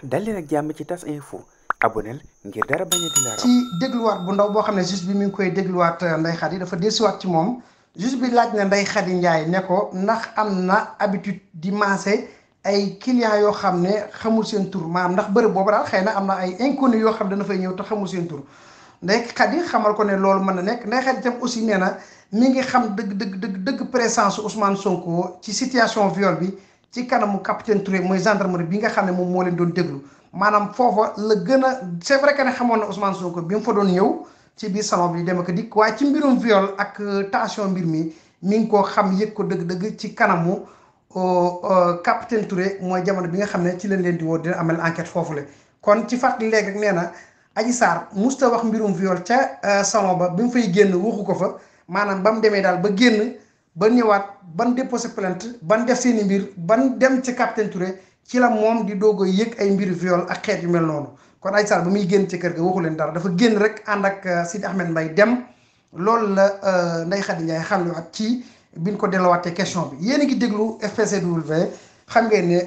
dal leen ak jàmm ci tas info aboneel ngir dara bañ a di la raw. ci dégluwaat bu ndaw boo xam ne juge bi mi ngi koy dégluwaat Ndeye Khady dafa dellusiwaat ci moom juge bi laaj na Ndeye Khady Ndiaye ne ko ndax am na habitude di maase ay clients yoo xam ne xamul seen tur maanaam ndax bërëb boobu daal xëy na am na ay inconnus yoo xam ne dana fay ñëw te xamul seen tur Ndeye Khady xamal ko ne loolu mën na nekk Ndeye Khady itam aussi nee na mi ngi xam dëgg présence Ousmane Sonko ci situation viol bi ci kanamu capitaine Touré mooy gendarmerie bi nga xam ne moom moo leen doon déglu. maanaam foofa la gën a c'est vrai que ne xamoon na Ousmane Sonko bi mu fa doon ñëw ci biir salon bi dem ak dikk waaye ci mbirum viol ak tension mbir mi ngi koo xam yëg ko dëgg-dëgg ci kanamu capitaine Touré mooy jamono bi nga xam ne ci leen leen di woo dina amal enquête foofu la kon ci fàttali léegi rek nee na Adji Sarr musta wax mbirum viol ca salon ba bi mu fay génn waxu ko fa maanaam ba mu demee daal ba génn ba ñëwaat ban déposé plainte ban def seeni mbir ban dem ci capitaine Touré ci la moom di doog a yëg ay mbir viol ak xeet yu mel noonu kon Adji Sarr ba muy génn ci kër ga waxu leen dara dafa génn rek ànd ak Sidi Ahmed Mbaye dem loolu la Ndeye Khady Ndiaye xamlewaat ci biñ ko delluwaatee question bi yéen a ngi déglu FPCW xam ngeen ne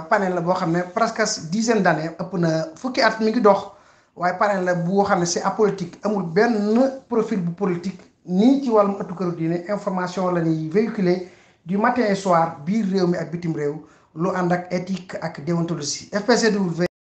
panel la boo xam ne presque dizaine d'années ëpp na fukki at mi ngi dox waaye panel la boo xam ne c'est apolitique amul benn profil bu politique nii ci wàllum ëttu këru diine information la ñuy véhiculer du matin et soir biir réew mi ak bitim réew lu ànd ak éthique ak déontologie FPCW